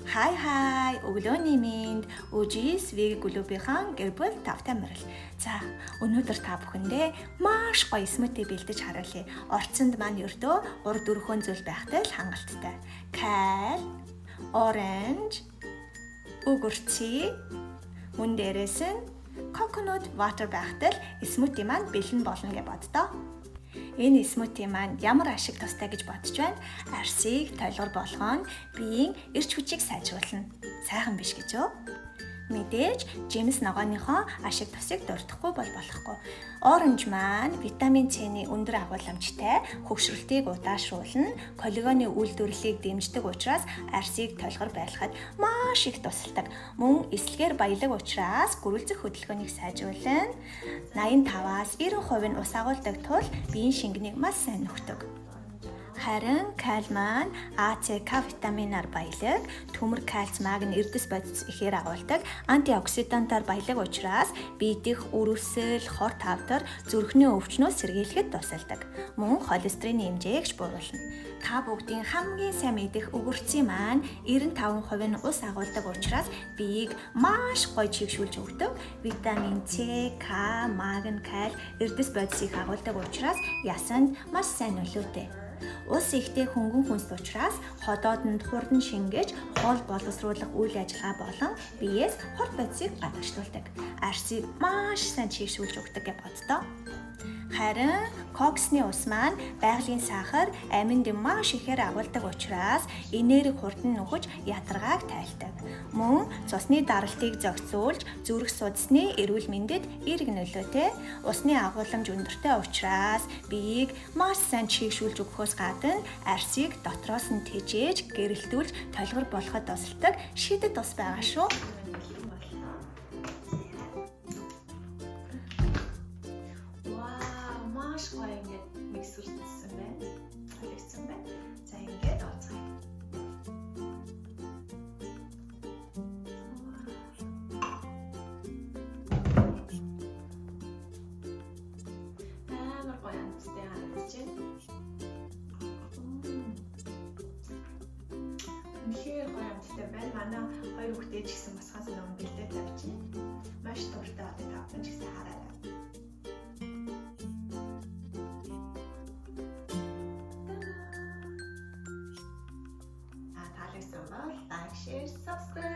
Хай хай, өглөөний мэнд Үжис Виг клубынхаа гэр бүл тавтай морил. За, өнөөдөр та бүхэндээ маш гоё смути бэлдэж харуулъя. Орцонд маань ердөө 3-4 зүйл байхтай л хангалттай. Кал, orange, өгөрций, мөн дээрээс нь coconut water байхтай л смути маань бэлэн болно гэж боддоо. Энэ смути маань ямар ашиг тустай гэж бодож байна? Арсыг толгор болгоо нь биеийн эрч хүчийг сайжруулна. Сайхан биш гэж үү? Мэдээж жимс ногооныхоо ашиг тусыг дуртахгүй бол болохгүй. Оранж маань витамин С-ний өндөр агуулмжтай, хөгшрөлтийг удаашруулна, коллагены үйлдвэрлэлийг дэмждэг учраас арсыг толгор байлгахад маш их тусалдаг. Мөн эслэгээр баялаг учраас гөрүүлзэх хөдөлгөөнийг сайжруулна. 85-аас 90% нь ус агуулдаг тул биеийн шингэнийг маш сайн нөхдөг. Харин каль маань А, С, К витаминаар баялаг, төмөр, кальц, магний, эрдэс бодис ихээр агуулдаг, антиоксидантаар баялаг учраас бие дэх үрвсэл, хор тавдар, зүрхний өвчнөөс сэргийлэхэд тусалдаг. Мөн холестерины хэмжээг ч бууруулна. Та бүгдийн хамгийн сайн мэдэх өгөрцийн маань 95% нь ус агуулдаг учраас биеийг маш гоё чигшүүлж өгдөг. Витамин С, К, магний, каль, эрдэс бодис их агуулдаг учраас ясанд маш сайн нөлөөтэй. Ус ихтэй хөнгөн хүнс учраас ходоодонд хурдан шингээж хоол боловсруулах үйл ажиллагаа болон биеэс хор бодисыг гадагшлуулдаг. Арсыг маш сайн чийгшүүлж өгдөг гэж боддоо. Харин коксны ус маань байгалийн сахар аминд маш ихээр агуулдаг учраас энерги хурдан нөхөж ядаргааг тайлдаг. Мөн цусны даралтыг зохицуулж зүрх судасны эрүүл мэндэд эерэг нөлөөтэй. Усны агуулмж өндөртэй учраас биеийг маш сайн чийгшүүлж өгөхөөс гадна арсыг дотроос нь тэжээж, гэрэлтүүлж толгор болоход тусалдаг шидэт ус байгаа шүү. Вау, маш гоё ингээд миксердсэн байна. Солигдсон байна. За, ингээд ууцгаая. Амар гоё амттай харагдаж байна. Үнэхээр гоё амттай байна. Манай хоёр хүүхдээ ч гэсэн босгоос өмнө бэлдээд тавьчих. Маш дуртай, одоо та бүхэн ч гэсэн хараарай. Таалагдсан бол like, share, subscribe.